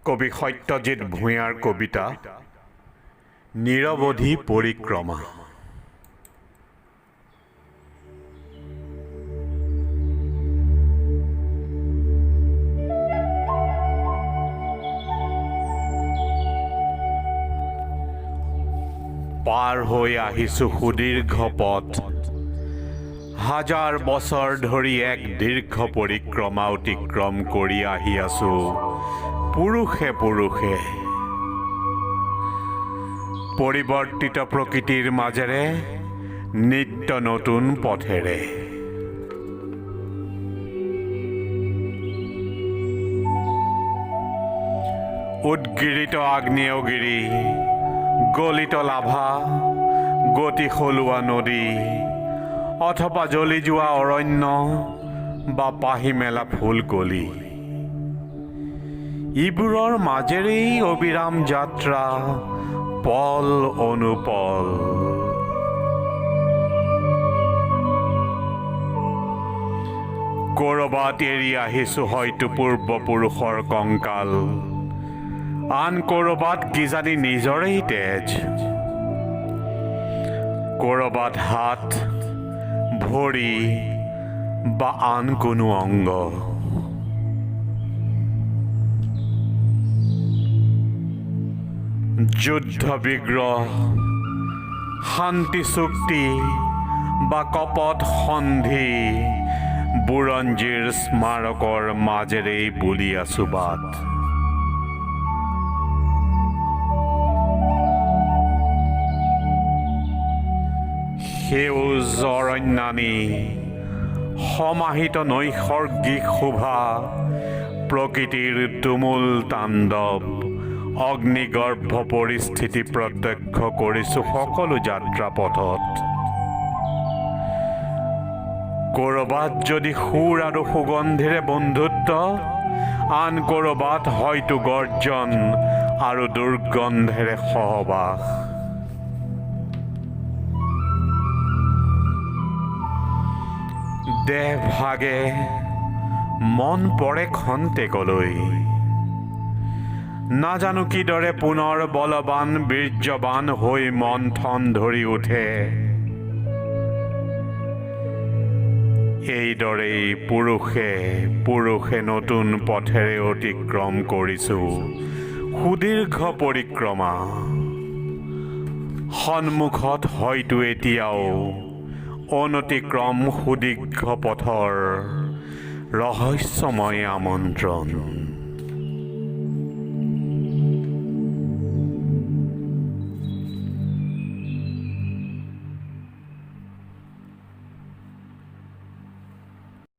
কবি সত্যজিৎ ভূঞাৰ কবিতা নিৰৱধি পৰিক্ৰমা। পাৰ হৈ আহিছো সুদীৰ্ঘ পথ, হাজাৰ বছৰ ধৰি এক দীৰ্ঘ পৰিক্ৰমা অতিক্ৰম কৰি আহি আছো পুৰুষে পুৰুষে। পৰিৱৰ্তিত প্ৰকৃতিৰ মাজেৰে নিত্য নতুন পথেৰে। উদ্গিৰিত আগ্নেয়গিৰি, গলিত লাভা, গতি সলোৱা নদী অথবা জ্বলি যোৱা অৰণ্য বা পাহি মেলা ফুলকলি, ইবোৰৰ মাজেৰেই অবিৰাম যাত্ৰা পল অনুপল। ক'ৰবাত এৰি আহিছো হয়তো পূৰ্বপুৰুষৰ কংকাল, আন ক'ৰবাত কিজানি নিজৰেই তেজ, ক'ৰবাত হাত ভৰি বা আন কোনো অংগ। যুদ্ধ বিগ্ৰহ, শান্তি চুক্তি বা কপট সন্ধি, বুৰঞ্জীৰ স্মাৰকৰ মাজেৰেই বুলি আছো বাট। সেউজ অৰণ্যানী, সমাহিত নৈসৰ্গিক শোভা, প্ৰকৃতিৰ তুমুল তাণ্ডৱ, অগ্নিগৰ্ভ পৰিস্থিতি প্ৰত্যক্ষ কৰিছোঁ সকলো যাত্ৰা পথত। ক'ৰবাত যদি সুৰ আৰু সুগন্ধিৰে বন্ধুত্ব, আন ক'ৰবাত হয়তো গৰ্জন আৰু দুৰ্গন্ধেৰে সহবাস। দেহ ভাগে, মন পৰে খন্তেকলৈ, নাজানো কিদৰে পুনৰ বলৱান বীৰ্যৱান হৈ মন্থন ধৰি উঠে। এইদৰেই পুৰুষে পুৰুষে নতুন পথেৰে অতিক্ৰম কৰিছোঁ সুদীৰ্ঘ পৰিক্ৰমা। সন্মুখত হয়তো এতিয়াও অনতিক্ৰম সুদীৰ্ঘ পথৰ ৰহস্যময় আমন্ত্ৰণ।